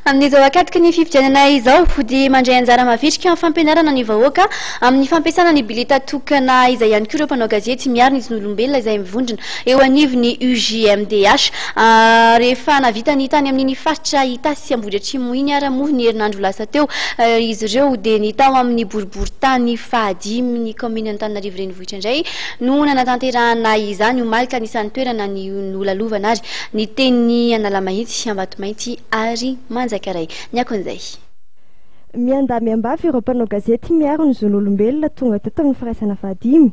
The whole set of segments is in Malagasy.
Amin'izao ankatoky ny fifidianana izao dia mandray anjara mavitrika amin'ny fampianarana ny vahoaka amin'ny fampiasana ny bileta tokana izay ihany koa ireo mpanao gazety miaro ny zon'olombelona izay mivondrona eo anivon'ny UJMDH. Rehefa nahavita ny tany amin'iny faritra Itasy sy Ambohidratrimo iny ara moa ny herinandro lasa teo izy ireo dia ny tao amin'ny boriborintany fahadimy ny kaominina Antananarivo Renivohitra indray no nanatanterahana izany omaly ka anisan'ny toerana nolalovana ary ny teny Analamahitsy, Ambatomainty ary Manjakaray. Ny akon'izay. Miandahy miambavy ireo mpanao gazety miaro ny zon'olombelona tonga teto amin'ny firaisana fahadimy.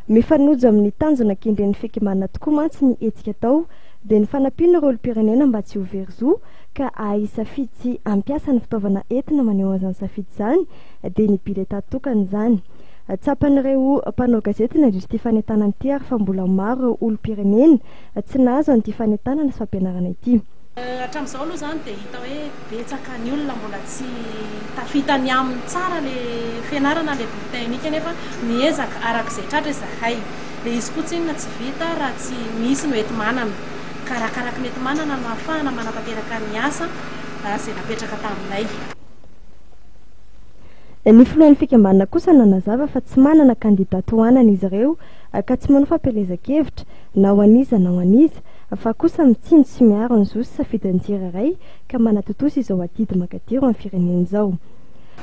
Mifanojo amin'ny tanjona kendren'ny fikambanana tokoa mantsy ny hetsika atao dia ny fanampiana ireo olom-pirenena mba tsy ho very zo ka hahay hisafidy sy hampiasa ny fitaovana entina maneho an'izany safidy izany dia ny biletà tokana izany. Tsapan'ireo mpanao gazety nandritra ity fanentanana ity ary fa mbola maro ireo olom-pirenena tsy nahazo an'ity fanentanana sy fampianarana ity. Hatramin'izao aloha izany dia hita hoe betsaka ny olona mbola tsy tafita ny aminy tsara ilay fianarana ilay bulletin unique nefa miezaka araka izay tratra izahay. Ilay izy koa tsinona tsy vita raha tsy misy ny hoenti-manana ka arakaraky ny enti-manana no ahafahana manatanteraka ny asa izay napetraka taminay. Ny filohan'ny fikambanana kosa nanazava fa tsy manana kandida tohanana izy ireo ka tsy manao fampielezan-kevitra na ho an'iza na ho an'iza fa kosa mitsinjo sy miaro ny zo sy safidin'ny tsirairay ka manatontosa izao adidy makadiry ho an'ny firenena izao.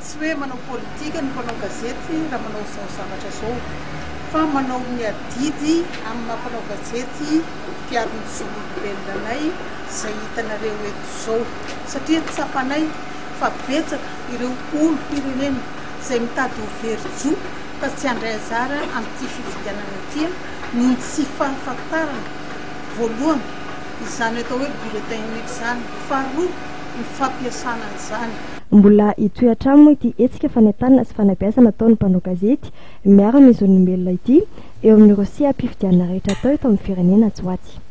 Tsy hoe manao politika ny mpanao gazety raha manao izao zavatra izao fa manao ny adidy amin'ny maha mpanao gazety mpiaro ny zon'olombelona anay izay hitanareo eto izao satria tsapanay fa betsaka ireo olom-pirenena izay mitady ho very jo ka tsy handray anjara amin'ity fifidianana ity noho ny tsy fahafantarana voalohany izany atao hoe bulletin unique izany, faharoa ny fampiasana an'izany. Mbola hitohy hatrany moa ity hetsika fanentanana sy fanabeazana ataon'ny mpanao gazety miaro ny zon'olombelona ity eo amin'ireo seha-pifidianana rehetra atao eto amin'ny firenena atsy ho atsy.